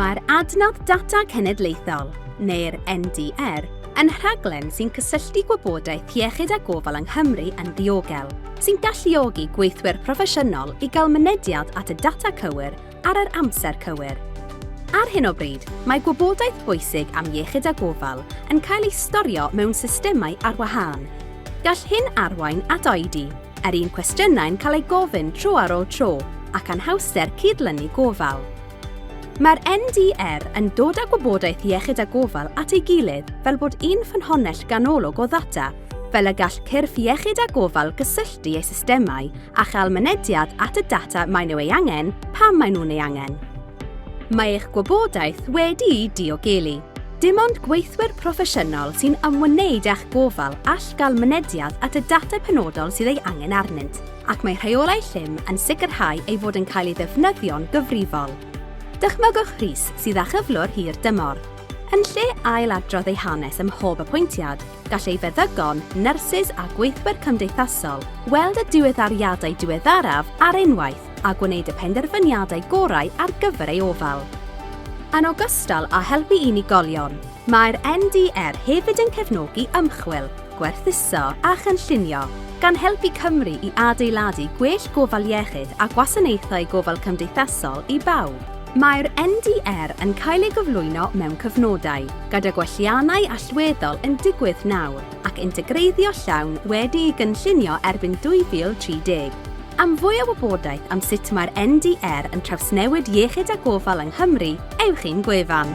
Mae'r Adnodd Data Cenedlaethol, neu'r NDR, yn rhaglen sy'n cysylltu gwybodaeth iechyd a gofal yng Nghymru yn ddiogel, sy'n galluogi gweithwyr proffesiynol i gael mynediad at y data cywir ar yr amser cywir. Ar hyn o bryd, mae gwybodaeth bwysig am iechyd a gofal yn cael ei storio mewn systemau ar wahân. Gall hyn arwain at oedi, yr un cwestiynau'n cael eu gofyn tro ar ôl tro, ac anhawster cydlynu gofal. Mae'r NDR yn dod â gwybodaeth iechyd a gofal at ei gilydd fel bod un ffynhonnell ganolog o ddata, fel y gall cyrff iechyd a gofal gysylltu eu systemau a chael mynediad at y data maen nhw ei angen pan maen nhw'n ei angen. Mae eich gwybodaeth wedi'i diogelu. Dim ond gweithwyr proffesiynol sy'n ymwneud â'ch gofal all gael mynediad at y data penodol sydd ei angen arnynt, ac mae rheolau llym yn sicrhau ei fod yn cael ei ddefnyddio'n gyfrifol. Dychmygwch Rhys sydd â chyflwr hir dymor. Yn lle ail-adrodd ei hanes ym mhob apwyntiad, gall ei feddygon, nyrsys a gweithwyr cymdeithasol weld y diweddariadau diweddaraf ar unwaith a gwneud y penderfyniadau gorau ar gyfer ei ofal. Yn ogystal â helpu unigolion, mae'r NDR hefyd yn cefnogi ymchwil, gwerthuso a chynllunio, gan helpu Cymru i adeiladu gwell gofal iechyd a gwasanaethau gofal cymdeithasol i bawb. Mae'r NDR yn cael ei gyflwyno mewn cyfnodau, gyda gwelliannau allweddol yn digwydd nawr ac integreiddio llawn wedi'i gynllunio erbyn 2030. Am fwy o wybodaeth am sut mae'r NDR yn trawsnewid iechyd a gofal yng Nghymru, ewch i'n gwefan.